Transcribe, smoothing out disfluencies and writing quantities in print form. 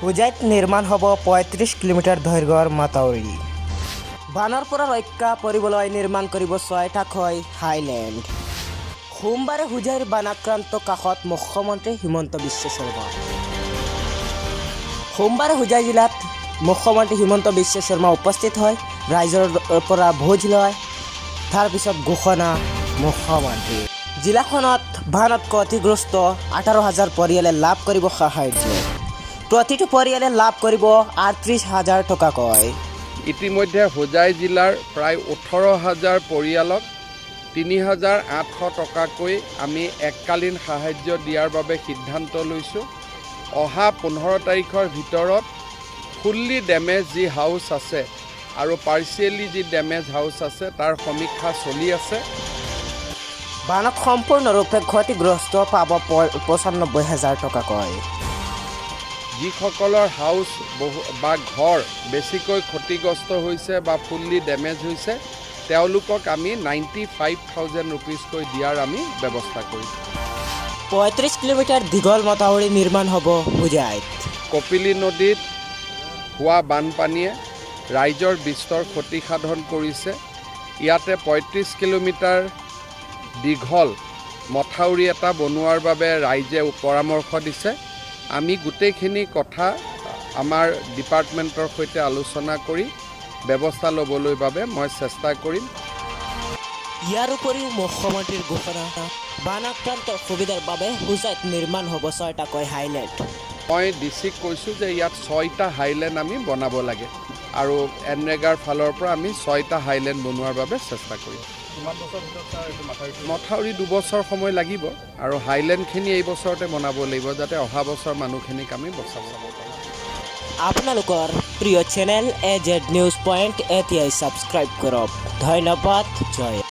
হোজাইত নিৰ্মাণ হ'ব 35 কিলোমিটাৰ দৈৰ্ঘ্যৰ মথাউৰি। বানৰ পৰা ৰক্ষা পৰিবলৈ নিৰ্মাণ কৰিব ছয়টাকৈ হাইলেণ্ড। সোমবাৰে হোজাইৰ বানাক্ৰান্ত কাষত মুখ্যমন্ত্ৰী হিমন্ত বিশ্ব শৰ্মা। সোমবাৰে হোজাই জিলাত মুখ্যমন্ত্ৰী হিমন্ত বিশ্ব শৰ্মা উপস্থিত হয়, ৰাইজৰ পৰা বুজ লয়। তাৰপিছত ঘোষণা মুখ্যমন্ত্ৰী। জিলাখনত বানত ক্ষতিগ্ৰস্ত 18 হাজাৰ পৰিয়ালে লাভ কৰিব সাহাৰ্য। প্ৰতিটো পৰিয়ালে লাভ কৰিব 38 হাজাৰ টকাকৈ। ইতিমধ্যে হোজাই জিলাৰ প্ৰায় 18 হাজাৰ পৰিয়ালক 3800 টকাকৈ আমি এককালীন সাহাৰ্য দিয়াৰ বাবে সিদ্ধান্ত লৈছোঁ। অহা 15 তাৰিখৰ ভিতৰত ফুল্লি ডেমেজ যি হাউচ আছে আৰু পাৰ্চিয়েলি যি ডেমেজ হাউচ আছে, তাৰ সমীক্ষা চলি আছে। বানত সম্পূৰ্ণৰূপে ক্ষতিগ্ৰস্ত পাব 95 হাজাৰ টকাকৈ। যিসকলৰ হাউচ বহু বা ঘৰ বেছিকৈ ক্ষতিগ্ৰস্ত হৈছে বা ফুল্লি ডেমেজ হৈছে, তেওঁলোকক আমি 95,000 ৰুপিজকৈ দিয়াৰ আমি ব্যৱস্থা কৰিম। 35 কিলোমিটাৰ দীঘল মথাউৰি নিৰ্মাণ হ'ব হোজাইত। কপিলী নদীত হোৱা বানপানীয়ে ৰাইজৰ বিস্তৰ ক্ষতি সাধন কৰিছে। ইয়াতে 35 কিলোমিটাৰ দীঘল মথাউৰি এটা বনোৱাৰ বাবে ৰাইজে পৰামৰ্শ দিছে। আমি গোটেইখিনি কথা আমাৰ ডিপাৰ্টমেণ্টৰ সৈতে আলোচনা কৰি ব্যৱস্থা ল'বলৈ বাবে মই চেষ্টা কৰিম। ইয়াৰ উপৰিও মুখ্যমন্ত্ৰীৰ ঘোষণা, বানাক্ৰান্তৰ সুবিধাৰ বাবে হোজাইত নিৰ্মাণ হ'ব ছয়টাকৈ হাইলেণ্ড। মই ডি চিক কৈছোঁ যে ইয়াত ছয়টা হাইলেণ্ড আমি বনাব লাগে আৰু এনৰেগাৰ ফালৰ পৰা আমি ছয়টা হাইলেণ্ড বনোৱাৰ বাবে চেষ্টা কৰিম। মথাউৰি 2 বছৰ সময় লাগিব আৰু হাইলেণ্ডখিনি এই বছৰতে বনাব লাগিব, যাতে অহা বছৰ মানুহখিনিক আমি বচাব পাৰোঁ। আপোনালোকৰ প্ৰিয় channel A Z news point এতিয়াই ছাবস্ক্ৰাইব কৰক। ধন্যবাদ, জয়।